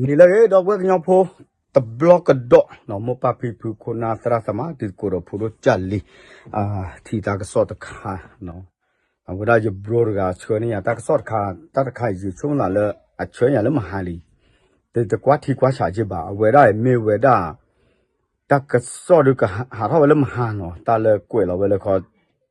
နံၤလၢအဂ့ၤ ဒီပုၢ်ဝဲၢ်ကညီဖိ တဘျီကဒီး မိၢ်ပၢ်ဖံဖု ခိၣ်နၢ်သရၣ်သမါ တံၤသကိးဒီးဖိဒိၣ်ကၢ်လံၤ ထံၣ်တၢ်ကစီၣ်တခါ အဝဲဒၣ်ယဘျီတဂၤဆှၢန့ၢ်ယၤတၢ်ကစီၣ်တခါ တၢ်တခါအံၤယဆိကမိၣ်သးလၢ အဆှၢယၤလၢမဟါလံ တကွၢ်ထံကွၢ်ဆးက့ဘၣ် အဝဲဒၣ်အံၤမ့ၢ်ဝဲဒၣ် တၢ်ကစီၣ်ဒုးကဟးထီၣ်ဝဲလၢမဟါနီၤ တၢ်လၢကွဲးလီၤဝဲလၢခီ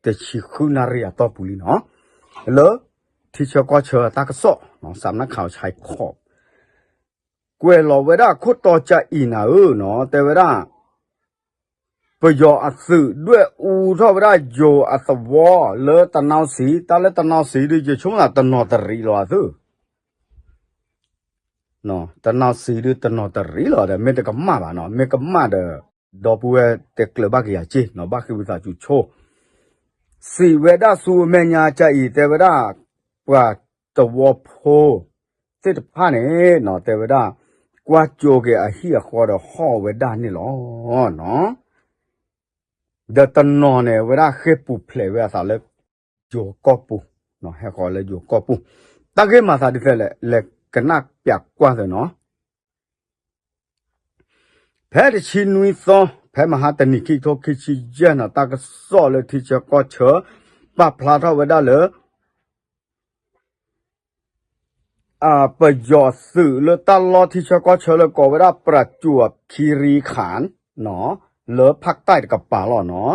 တဆံဃုနၣ်ရံၣ်အတီၢ်ပူၤလံနီၤ လၢ ထံဆၢကီၢ်ဆၢတၢ်ကစီၣ် စးမနၣ်ခးအီၤဆဲးခီး ကွဲးလီၤဝဲဒၣ်ခိၣ်တီကၢအံၤနၤဧၢနီၤ တဲဝဲဒၣ် ပယီၤအသုးဒွဲၣ်အူထီၣ်ဝဲဒၣ်ယိၤအသဝီလၢတနီၤစံး တၢ်လၢတနီၤစံးဒုး ယဆိကမိၣ်သးတနီၤတရံးလီၤအသုး တနီၤစံးဒုးတနီၤတရံးလီၤဒီး မ့ၢ်တကမၣ်ဘၣ်နီၤ မ့ၢ်ကမၣ်ဒီး ဒီပုၢ်ဝဲၢ်တဲကျၢၤဘၣ်ကယၤစ့ၢ်နီၤ ဘၣ်ဃ့ဝံသးစူၤဆိ စံးဝဲဒၣ်ဆူမဲာ်ညါကၢအံၤ တဲဝဲဒၣ် ပှၤသဝီဖိ သ့ၣ်တဖၣ်န့ၣ်နီၤ တဲဝဲဒၣ် ကွၢ်ကၠိက့ၤအဟံၣ်အဃီဒီးဟီၣ်ဝဲဒၣ်န့ၣ်လီၤ. ဒီးတနီၤန့ၣ် အဝဲဒၣ်ဃ့ၢ်ပူၤဖျဲးဝဲအသးလၢ ယိၤကီၢ်ပူၤ, ဟဲဃီၤလၢယိၤကီၢ်ပူၤ, တၢ်ဂ့ၢ်မၤသးဒ်လဲၣ် လဲၤကနၣ်ပျးကွၢ်သ့နီၤ. ဖဲတဆံနွံသီ ဖဲမဟါတနံၤခံကထိခံဆံယဲၢ်နီၤ တၢ်ကစီၣ်လၢထံဆၢကီၢ်ဆၢ ပာ်ဖျါထီၣ်ဝဲဒၣ်လၢ ပယီၤသုးလၢတၢ်လီၢ်ထံဆၢကီၢ်ဆၢလၢကိးဝဲဒၣ် ပရၤစူၤအခံရံခၣ် လၢဖးတၢ်တကပၤလီၤနီၤ,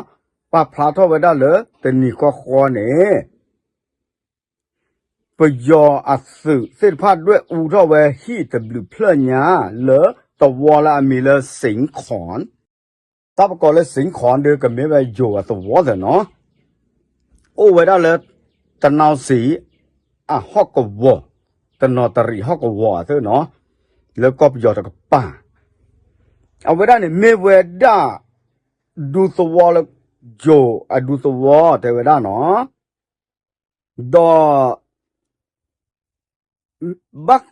ပာ်ဖျါထီၣ်ဝဲဒၣ်လၢတနံၤဃီဃီန့ၣ် ပယီၤအသုးသ့ၣ်တဖၣ်ဒွဲၣ်အူထီၣ်ဝဲဟံၣ်တဘျုးဖျၢၣ်ညါ လၢသဝီလၢအမံၤလၢ စ့ၣ်ခီၣ်, တၢ်ပကိးလၢ စ့ၣ်ခီၣ် ဒီးကမ့ၢ်ဝဲယိၤအသဝီသ့နီၤ, အိၣ်ဝဲဒၣ်လၢ တနီၤစံး အဟီၣ်ကဝီၤ, တနီၤတရံးဟီၣ်ကဝီၤအသ့နီၤ, လၢကီၢ်ပယီၤတကပၤ, အဝဲဒၣ်န့ၣ်မ့ၢ်ဝဲဒၣ် ဒူသဝီလၢ ယိၤအဒူသဝီတဲဝဲဒၣ်နီၤ, ဒီး ဘၣ်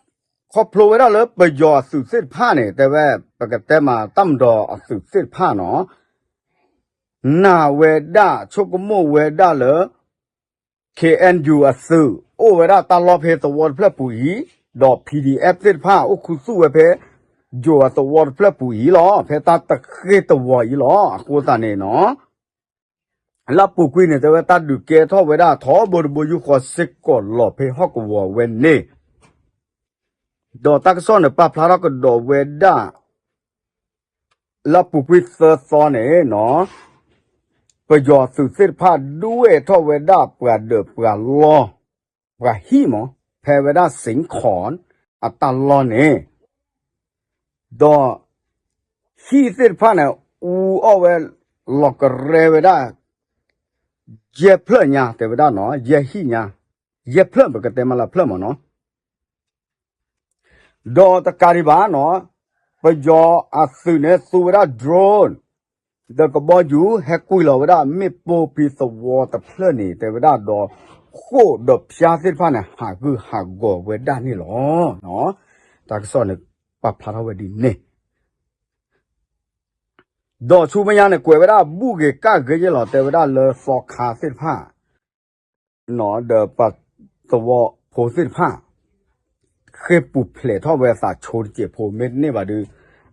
ခီဖျိဝဲဒၣ်လၢပယီၤအသုးသ့ၣ်တဖၣ်န့ၣ် တဲဝဲ ပကတဲမးတၢ်မဒီးအသုးသ့ၣ်တဖၣ်နီၤ, နာ်ဝဲဒၣ်ဆိကမိၣ်ဝဲဒၣ်လၢ ခ့ၣ်အဲၣ်ယူၣ်အသုး အိၣ်ဝဲဒၣ်တၢ်လီၢ်ဖဲသဝီတဖျၢၣ်ပူၤအံၤ, ဒီး ပီၣ်ဒံၣ်အဲၣ်ဖ် သ့ၣ်တဖၣ်အိၣ်ခူသူၣ်ဝဲဖဲ ယိၤအသဝီတဖျၢၣ်ပူၤအံၤလီၤ, ဖဲတၢ်တဃ့ၢ်တဝီၤအံၤလီၤ. အဃိသတးန့ၣ်နီၤ လၢအပူၤကွံာ်န့ၣ် တဲဝဲတၢ်ဒုးကဲထီၣ်ဝဲဒၣ် ထီဘိတဘိယူၢ်ဃီစ့ၢ်ကီးလီၤဖဲဟီၣ်ကဝီၤဝဲန့ၣ်, ဒီးတၢ်ကစီၣ်န့ၣ် ပာ်ဖျါထီၣ်ကဒီးဝဲဒၣ် လၢအပူၤကွံာ်သၢသီန့ၣ်နီၤ, ပယီၤသုးသ့ၣ်တဖၣ်ဒွဲၣ်ထီၣ်ဝဲဒၣ်ပှၤဒၢးပှၤလီၢ် ပှၤဟံၣ်မး ဖဲဝဲဒၣ် စ့ၣ်ခီၣ် အတၢ်လီၢ်န့ၣ် ဒီး ဟံၣ်သ့ၣ်တဖၣ်န့ၣ် အူအီၣ်ဝဲ လီၤကရဲဝဲဒၣ် ယဲၢ်ဖျၢၣ်ညါ တဲဝဲဒၣ်နီၤ, ယဲၢ်ဟံၣ်ညါ, ယဲၢ်ဖျၢၣ် ပကတဲမးလၢဖျၢၣ်မးနီၤ, ဒီးတကးဒံးဘၣ်နီၤ, ပယီၤအသုးန့ၣ်သူဝဲဒၣ် drone ဒီးကဘီယူၤ ဟဲကွံာ်လီၤဝဲဒၣ်မ့ၣ်ပိၢ်ဖဲသဝီတဖျၢၣ်န့ၣ် တဲဝဲဒၣ်ဒီး ဃိၣ်ဒီးဖၠါသ့ၣ်တဖၣ်န့ၣ် ဟးဂူာ်ဟးဂီၤဝဲဒၣ်န့ၣ်လီၤ. တၢ်ကစီၣ်န့ၣ် ပာ်ဖျါထီၣ်ဝဲဒ်န့ၣ် ဒီးဆူမဲာ်ညါန့ၣ် ကွဲးဝဲဒၣ်ဘူၣ်ဂ့ၤကၣ်ဂ့ၤယဲၢ်လီၤ တဲဝဲဒၣ်လၢသီခါသ့ၣ်တဖၣ် ဒီးပှၤသဝီဖိသ့ၣ်တဖၣ် ဃ့ၢ်ပူၤဖျဲးထီၣ်ဝဲအသးဆိတစဲးဖိ မ့တမ့ၢ်ဘၣ်ဒီး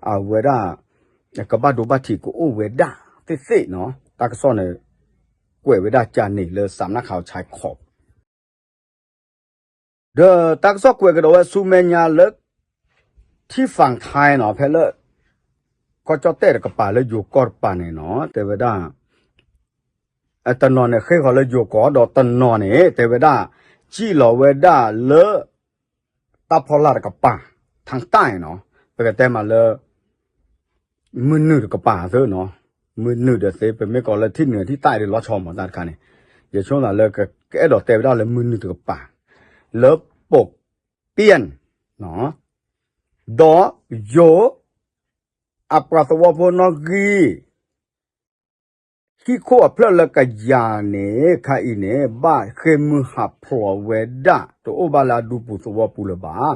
အဝဲဒၣ် ကဘၣ်ဒိဘၣ်ထံးကအိၣ်ဝဲဒၣ်သ့ၣ်သ့ၣ်နီၤ, တၢ်ကစီၣ်န့ၣ် ကွဲးဝဲဒၣ်ကန့ၣ်လၢ စးမနၣ်ခးအီၤဆဲးခီး ဒီးတၢ်ကစီၣ်ကွဲးကဒီးဝဲဆူမဲာ်ညါလၢ ထံၣ်ဖၣ်ထါနီၤ ဖဲလၢ ကီၢ်ကၠီၣ်တဲၣ်တကပၤလၢယိၤကီၢ်တကပၤန့ၣ်နီၤ တဲဝဲဒၣ် တနီၤန့ၣ်ဃ့ၢ်ဃီၤလၢယိၤကီၢ် ဒီးတနီၤန့ၣ် တဲဝဲဒၣ် စံၣ်လီၤဝဲဒၣ်လၢ တၢ်ဖီလာ်တကပၤ ထါတၢ်နီၤ ပကတဲမးလၢ မုၢ်နုာ်တကပၤသ့နီၤ, မုၢ်နုာ်ဒီးသ့ ပမ့ၢ်ကိးလၢထံၣ်နုာ်ထံၣ်တၢ်အံၤဒီးလီၤဆီမးတၢ်တခါန့ၣ်, ယဆိကမိၣ်လၢကအဲၣ်ဒိးတဲဝဲဒၣ်လၢမုၢ်နုာ်တကပၤ လၢပိာ်ပၠ့ၣ် ဒီးယိၤ အပှၤသဝီဖိနီၣ်ဂံၢ် ဟံၣ်ခိၣ်အဖျၢၣ်လၢကယၤန့ၣ် ခါအံၤန့ၣ် ဘၣ်ဃ့ၢ်မုၢ်ဟးဖျိးဝဲဒၣ် တအိၣ်ဘၣ်လၢအဒူပူၤသဝီပူၤလၢၤဘၣ်.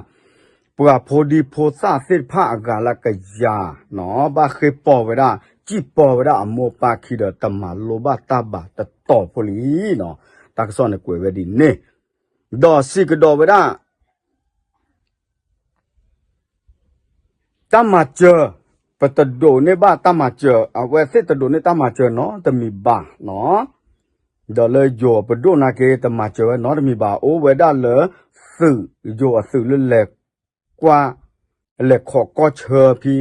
ပှၤဖိဒံဖိသၣ်သ့ၣ်တဖၣ်အဂၤလၢကယၤနီၤ ဘၣ်ဃ့ၢ်ပိာ်ဝဲဒၣ် စံၣ်ပိာ်ဝဲဒၣ်အမိၢ်ပၢ်ခံဒီး တမၤလိဘၣ်တၢ်ဘၣ်တတီၤဖိလံနီၤ. တၢ်ကစီၣ်န့ၣ်ကွဲးဝဲဒ်န့ၣ် ဒီးစံးကဒီးဝဲဒၣ် တၢ်မၤစၢၤ, ပတဒိးန့ၢ်ဘၣ်တၢ်မၤစၢၤ, အဝဲသ့ၣ်တဒိးန့ၢ်တၢ်မၤစၢၤနီတမံၤဘၣ်နီၤ. ဒီးလၢယိၤပဒိၣ်နာ်က့ တမၤစၢၤဝဲနီတမံၤဘၣ်, အိၣ်ဝဲဒၣ်လၢသုး, ယိၤအသုးလၢလဲၤကွၢ်, လဲၤခိးကီၢ်ဆၢဖဲ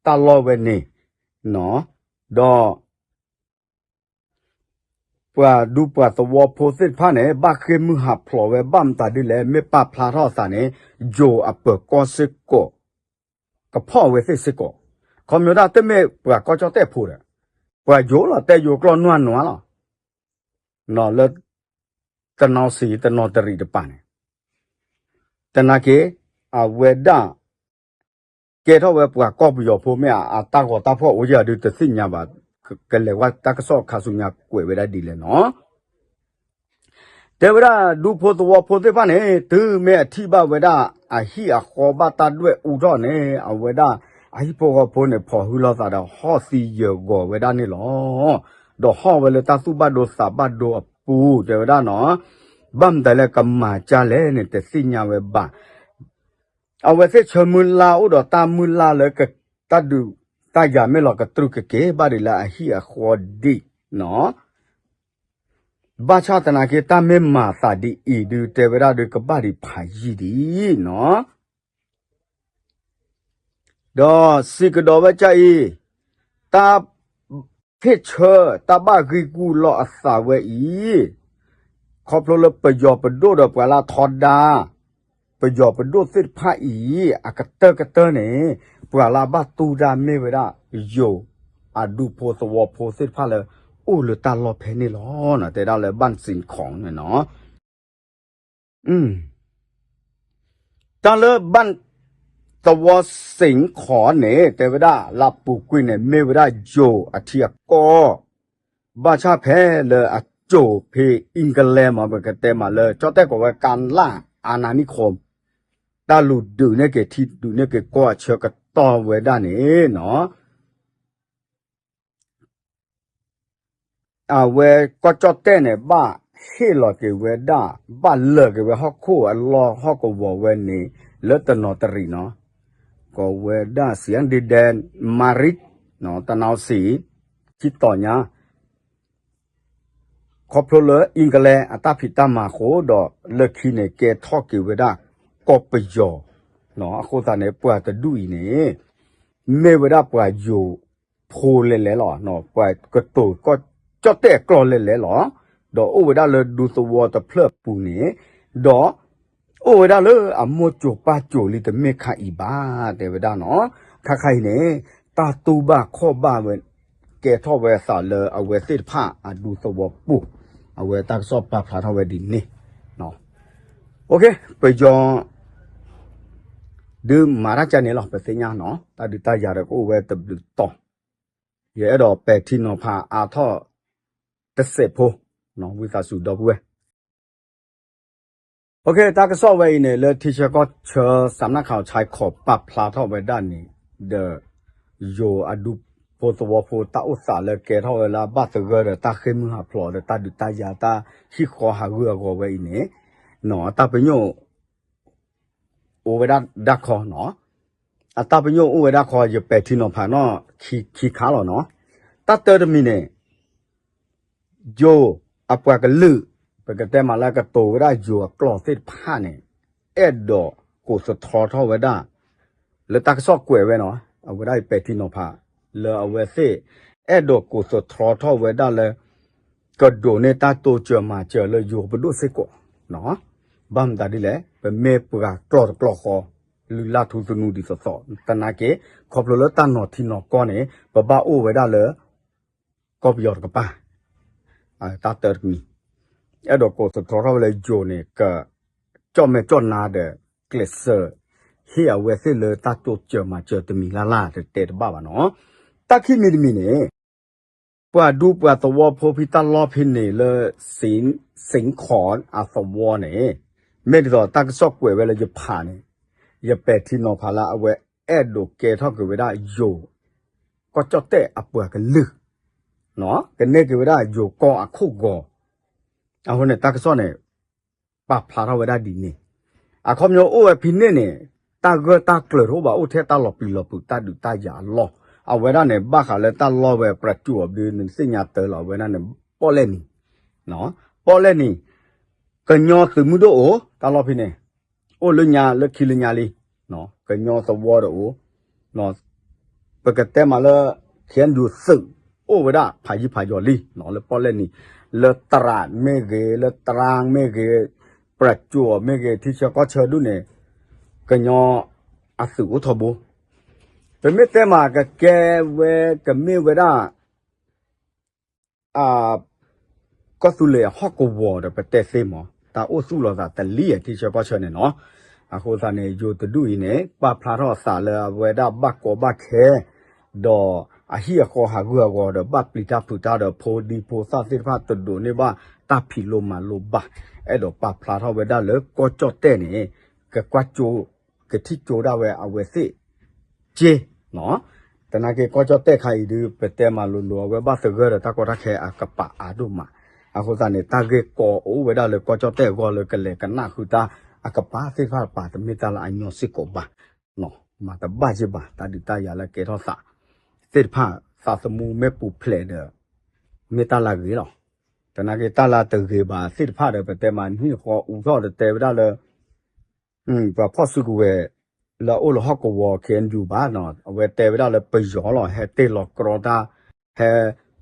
တၢ်လီၢ်ဝဲန့ၣ်နီၤ. ဒီး ပှၤဒူပှၤသဝီဖိသ့ၣ်တဖၣ်န့ၣ် ဘၣ်ဃ့ၢ်မုၢ်ဟးဖျိးဝဲဘၣ်မတၤဒ်လဲၣ်, မ့ၢ်ပာ်ဖျါထီၣ်အသးန့ၣ် ယိၤအပၢၤကီၢ်စ့ၢ်ကီး, ကဖီၣ်အဝဲသ့ၣ်စ့ၢ်ကီး, ခီဖျိဒၣ်တမ့ၢ်ပှၤကီၢ်ကၠီၣ်တဲၣ်ဖိဒီး, ပှၤယိၤလီၤတဲယိၤကျိာ်နွၤနွၤလီၤ. နီၤလၢ တနီၤစံးတနီၤတရံးတပၤန့ၣ်, တနာ်က့ အဝဲဒၣ် ကဲထီၣ်ဝဲပှၤကီၢ်ပယီၤဖိမ့ၢ်ဧါ, အတၢ်ဂီၤတၢ်ဖီၣ်အိၣ်ယၤဒုးတသ့ၣ်ညါဘၣ်, ကလဲၤဝဲတၢ်ကစီၣ်ခါဆူညါကွဲးဝဲဒၣ်ဒ်လဲၣ်နီၤ. တဲဝဲဒၣ်ဒူဖိသဝီဖိသ့ၣ်တဖၣ်န့ၣ် တုၤမ့ၢ်အထံၣ်ဘၣ်ဝဲဒၣ်အဟံၣ်အဃီဘၣ်တၢ်ဒွဲၣ်အူထီၣ်န့ၣ် အဝဲဒၣ်အဟံၣ်ဖိဃီဖိန့ၣ် ဖီၣ်ဟုလိာ်သးဒီးဟီၣ်သံယၢၤဂီၤဝဲဒၣ်န့ၣ်လီၤ. ဒီးဟီၣ်ဝဲလၢတၢ်သူၣ်ဘၣ်ဒိသးဘၣ်ဒိအပူၤ တဲဝဲဒၣ်နီၤ, ဘၣ်မတၤလဲၣ်ကမၤကၢ်လဲၣ်န့ၣ် တသ့ၣ်ညါဝဲဘၣ်. အဝဲသ့ၣ်ဆၢမုၢ်လၢ်အိၣ်ဒီးတၢ်မုၢ်လၢ်လၢ တၢ်ဒုးတၢ်ယၤမ့ၢ်လီၤကတြူၢ်ကက့ၤ ဘၣ်ဒ်လၢအဟံၣ်အဃီဒံးနီၤ. ဘၣ်ဆၣ်သနာ်က့ တၢ်မ့ၢ်မၤသးဒ်အံၤဒုး တဲဝဲဒၣ်ဒုးကဘၣ်ဒံးဖးယံာ်ဒံးနီၤ. ဒီးစံးကဒီးဝဲဒ်အံၤ, တၢ် ဖ့ၣ်ဆၢ တၢ်ဘၣ်ဂံၢ်ဂူာ်လီၤအသးဝဲအံၤ, ခီဖျိလၢပယီၤပဒိၣ်ဒီးပှၤလၢအထီဒါ ပယီၤပဒိၣ်သ့ၣ်တဖၣ်အံၤ အကတၢၢ်ကတၢၢ်န့ၣ် ပှၤလၢအဘၣ်တူၢ်တၢ်မ့ၢ်ဝဲဒၣ် ယိၤအဒူဖိသဝီဖိသ့ၣ်တဖၣ်လၢ အိၣ်လၢတၢ်လီၢ်ဖဲန့ၣ်လီၤ. တဲဒၣ်လၢ ဘၣ်စ့ၣ်ခိၣ်န့ၣ်နီၤ တၢ်လၢ ဘၣ်သဝီစ့ၣ်ခိၣ်န့ၣ် တဲဝဲဒၣ် လၢပူၤကွံာ်န့ၣ် မ့ၢ်ဝဲဒၣ်ယိၤအထံအကီၢ်, ဘၣ်ဆၣ်ဖဲလၢအစိၤဖဲ England မ့ၢ်ပကတဲမးလၢ ကၠီၣ်တဲၣ်ကိးဝဲ ကလၢ်အနၤနံၣ်ခိၣ် တၢ်လူၤဒုးန့ၢ်က့ၤထံဒုးန့ၢ်က့ၤကီၢ်အဆၢကတီၢ်ဝဲဒၣ်န့ၣ်နီၤ အဝဲကီၢ်ကၠီၣ်တဲၣ်န့ၣ် ဘၣ်ဟ့ၣ်လီၤက့ၤဝဲဒၣ် ဘၣ်လၢာ်က့ၤဝဲဟီၣ်ခိၣ်အလီၢ်ဟီၣ်ကဝီၤဝဲန့ၣ် လၢတနီၤတရံးနီၤ, ကိးဝဲဒၣ် စံၣ်ဒ့ဒဲ မၤရံး တနီၤစံး ခံတီၤညါ ခီဖျိလၢ England အတၢ်ဖံးတၢ်မၤအဃိ ဒီးလၢခံန့ၣ် ကဲထီၣ်က့ၤဝဲဒၣ် ကီၢ်ပယီၤ, အဃိသတးန့ၣ် ပှၤတဒူၣ်အံၤန့ၣ် မ့ၢ်ဝဲဒၣ်ပှၤယိၤဖိလဲၤလဲၤလီၤ, ပှၤကတိၤကီၢ်ကၠီၣ်တဲၣ်အကျိာ်လဲၤလဲၤလီၤ, ဒီးအိၣ်ဝဲဒၣ်လၢဒူသဝီတဖျၢၣ်အပူၤန့ၣ်, ဒီး အိၣ်ဝဲဒၣ်လၢအမိၢ်စိၤပၢ်စိၤလံတမ့ၢ်ခါအံၤဘၣ် တဲဝဲဒၣ်နီၤ, ခါခါအံၤန့ၣ် တၢ်တူၢ်ဘၣ်ခီၣ်ဘၣ်ဝဲ ကဲထီၣ်ဝဲအသးလၢအဝဲသ့ၣ်တဖၣ်အဒူသဝီပူၤ, အဝဲတၢ်ကစီၣ်ပာ်ဖျါထီၣ်ဝဲဒ်န့ၣ်, ပယီၤ ဒုးမၤတၢ်ကန့ၣ်လီၤ ပသ့ၣ်ညါနီၤ, တၢ်ဒုးတၢ်ယၤဒီးကအိၣ်ဝဲတဘျုးတီၤ, ယအဲၣ်ဒိးပဲာ်ထံနီၤဖးအါထီၣ်တစဲးဖိ, ဝံသးစူၤဒီပုၢ်ဝဲၢ် တၢ်ကစီၣ်ဝဲအံၤန့ၣ် လၢထံဆၢကီၢ်ဆၢ စးနၣ်ခးအီၤ ဆဲးခိးပာ်ဖျါထီၣ်ဝဲဒၣ်န့ၣ်ဒီး ယိၤအဒူဖိသဝီဖိတၢ်အိၣ်သးလၢကဲထီၣ်ဝဲလၢအဘၣ်သဂၢၢ်ဒီးတၢ်ဃ့ၢ်မုၢ်ဟးဖျိးဒီးတၢ်ဒုးတၢ်ယၤတၢ်ဟံၣ်ဃီဟးဂူာ်အဂီၤဝဲအံၤန့ၣ်, အတၢ်ပညိၣ် အိၣ်ဝဲဒၣ်ဒၣ်ခီနီၤ, အတၢ်ပညိၣ်အိၣ်ဝဲဒၣ်ခီ ယပဲာ်ထံနီၤဖးနီၣ်ခံခါလီၤနီၤ, တၢ်တၢတမံၤန့ၣ် ယိၤအပှၤကလုာ်, ပကတဲမးလၢကတိၤဝဲဒၣ်ယိၤအကျိာ်သ့ၣ်တဖၣ်န့ၣ် အဲၣ်ဒိးကိးသထြီထီၣ်ဝဲဒၣ် လၢတၢ်ကစီၣ်ကွဲးဝဲနီၤ, အဝဲဒၣ်ယပဲာ်ထံနီၤဖး လၢအဝဲသ့ၣ် အဲၣ်ဒိးကိးသထြီထီၣ်ဝဲဒၣ်လၢ ကဒိးန့ၢ်တၢ်တိစၢၤမၤစၢၤလၢယိၤပဒိၣ်စ့ၢ်ကီး, ဘၣ်မတၤဒ်လဲၣ် ပမ့ၢ်ပှၤကျီၢ်တကျီၢ်ဃီ လုၢ်လၢ်ထူသနူဒ်သိးသိး သနာ်က့ ခီဖျိလၢတၢ်နီၤထံနီၤကီၢ်န့ၣ် ပဘၣ်အိၣ်ဝဲဒၣ်လၢ ကီၢ်ပယီၤတကပၤ, တၢ်တၢတမံၤ, အဲၣ်ဒိးကိးသထြီထီၣ်ဝဲလၢယိၤန့ၣ် က ကၠီၣ်မဲာ်ကၠီၣ်နါဒီး ကျဲးစၢး ဟ့ၣ်အဝဲသ့ၣ်လၢတၢ်တိစၢၤမၤစၢၤတမံၤလၢ်လၢ် တတဲတဘၣ်ဘၣ်နီၤ, တၢ်ခံမံၤတမံၤန့ၣ် ပှၤဒူပှၤသဝီဖိဖဲတၢ်လီၢ်ဖဲန့ၣ်လၢ စ့ၣ်ခိၣ်အသဝီန့ၣ် မ့ၢ်ဒ်သိးတၢ်ကစီၣ်ကွဲးဝဲလၢယဖးန့ၣ် ယပဲာ်ထံနီၤဖးလၢအဝဲအဲၣ်ဒိးကဲထီၣ်က့ၤဝဲဒၣ်ယိၤ ကီၢ်ကၠီၣ်တဲၣ်အပှၤကလုာ် ကန့ၢ်က့ၤဝဲဒၣ်ယိၤကီၢ်အခိၣ်ဂီၤ, အဃိန့ၣ် တၢ်ကစီၣ်န့ၣ် ပာ်ဖျါထီၣ်ဝဲဒၣ်ဒ်န့ၣ်, အခီပညီအိၣ်ဝဲဖဲန့ၣ်န့ၣ် တၢ်ဂၢၢ်တၢ်ကျၢၤတအိၣ်ဘၣ် အိၣ်ထဲတၢ်လီၤပျံၤလီၤဖုး တၢ်ဒုးတၢ်ယၤအလီၢ်. အဝဲဒၣ်န့ၣ် ဘၣ်ဃးလၢတၢ်လီၢ်ဝဲ ပရၤကၠိအီၤဒုး နသ့ၣ်ညါတၢ်လီၤ အဝဲဒၣ်န့ၣ် ပီၣ်လဲၣ်နံၤ, ပီၣ်လဲၣ်နံၤ, ကညီသုးမုၢ်ဒိၣ်အိၣ် တၢ်လီၢ်ဖဲန့ၣ် အိၣ်လၢညါလၢခံလၢညါလံ, ကညီသဝီဒီးအိၣ် ပကတဲမးလၢ ခ့ၣ်အဲၣ်ယူၣ်သုး အိၣ်ဝဲဒၣ်ဖးယံၤဖးယီၤလံ လၢပီၣ်လဲၣ်နံၤ, လၢတရးမ့ၢ်ဂ့ၤ လၢတရၣ်မ့ၢ်ဂ့ၤ ပရၤကၠိမ့ၢ်ဂ့ၤ ထံဆၢကီၢ်ဆၢဒူၣ်န့ၣ် ကညီအသုးအိၣ်ထီဘိ, ပမ့ၢ်တဲမးကကဲဝဲ ကမ့ၢ်ဝဲဒၣ် ကီၢ်သူလ့ၤအဟီၣ်ကဝီၤဒီးပတဲသ့မး တၢ်အိၣ်သူၣ်လီၤသးတလံၤ ထံဆၢကီၢ်ဆၢန့ၣ်နီၤ. အဃိသတးန့ၣ် ယိၤတဒူၣ်အံၤန့ၣ် ပာ်ဖျါထီၣ်အသးလၢအဝဲဒၣ်ဘၣ်ကီဘၣ်ခဲ ဒီးအဟံၣ်အဃီဟးဂူာ်ဟးဂီၤဒီး ဘၣ်ပျံၤတၢ်ဖုးတၢ်ဒီး ဖိဒံဖိသၣ်သ့ၣ်တဖၣ်တဒိးန့ၢ်ဘၣ်တၢ်ဖံးလိမၤလိဘၣ်, အဲၣ်ဒိးပာ်ဖျါထီၣ်ဝဲဒၣ်လၢကီၢ်ကၠီၣ်တဲၣ်န့ၣ် ကကွၢ်ကၠိ ကထံၣ်ကၠိဒၣ်ဝဲအဝဲသ့ၣ် က့, သနာ်က့ကီၢ်ကၠီၣ်တဲၣ်ခါအံၤဒုး ပတဲမးလိၤလိၤ အဝဲဘၣ်သဂၢၢ်ဒီးတၢ်ကီတၢ်ခဲအကပၤအါဒိၣ်မး, အဃိသတးန့ၣ် တၢ်ဂ့ၢ်ကီအိၣ်ဝဲဒၣ်လၢကီၢ်ကၠီၣ်တဲၣ်အဂီၢ်လၢကလဲၤကနၣ်ဃုာ်တၢ်အကပၤသ့ၣ်တဖၣ်တပၤ တမ့ၢ်တၢ်လၢအညီစ့ၢ်ကီးဘၣ်, မၤတဘၣ်ယ့ၢ်ဘၣ် တၢ်ဒုးတၢ်ယၤလၢကဲထီၣ်သးသ့ၣ်တဖၣ် သးသမူမ့ၢ်ပူၤဖျဲးဒီး မ့ၢ်တၢ်လၢအဂ့ၤလီၤ. သနာ်က့တၢ်လၢတဂ့ၤဘၣ်သ့ၣ်တဖၣ်ဒီး ပတဲမးနဟံၣ်ဃီအူထီၣ်ဒီးတဲဝဲဒၣ်လၢ ပှၤဖီၣ်စုကဝဲၤ လၢအအိၣ်လၢဟီၣ်ကဝီၤ ခ့ၣ်အဲၣ်ယူၣ်ဘၣ်, အဝဲတဲဝဲဒၣ်လၢပယီၤလီၤ ဟဲတ့ၢ်လီၤကြီတၢ် ဟဲ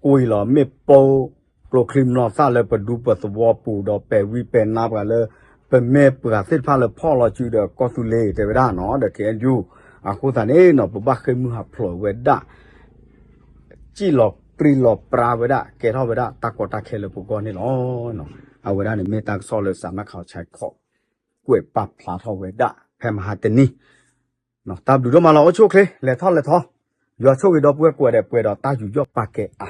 ကွံာ်လီၤမ့ၣ်ပိၢ် ကျိချံမျိာ်သၣ်လၢပဒူပသဝီပူၤဒီး ပဲာ်ဝံပဲာ်နါပှၤလၢ ပမ့ၢ်ပှၤသ့ၣ်တဖၣ်လၢဖီၣ်လီၤစုဒီးကီၢ်သူလ့ၤတဲဝဲဒၣ်နီၤ ဒီး ခ့ၣ်အဲၣ်ယူၣ်, အဃိသတးန့ၣ်နီၤ ပဘၣ်ဃ့ၢ်မုၢ်ဟးဖျိးဝဲဒၣ် စံၣ်လီၤပြံလီၤပြါဝဲဒၣ် ကဲထီၣ်ဝဲဒၣ်တၢ်ကီတၢ်ခဲလၢပဂီၢ်န့ၣ်လီၤ. အဝဲဒၣ်န့ၣ်မ့ၢ်တၢ်ကစီၣ်လၢ စးနၢ်ခးဆဲးခီး ကွဲးပာ်ဖျါထီၣ်ဝဲဒၣ် ဖဲမဟါတနံၤ, တၢ်ဘျုးဒိၣ်မးလီၤ အိၣ်ဆူၣ်အိၣ်ချ့ လဲၤထီၣ်လဲၤထီ, ယွၤဆိၣ်ဂ့ၤဒီပုၢ်ဝဲၢ်ကိးဂၤဒဲး ပှဲၤဒီးတၢ်ယူးယီၣ်ပာ်ကဲအါ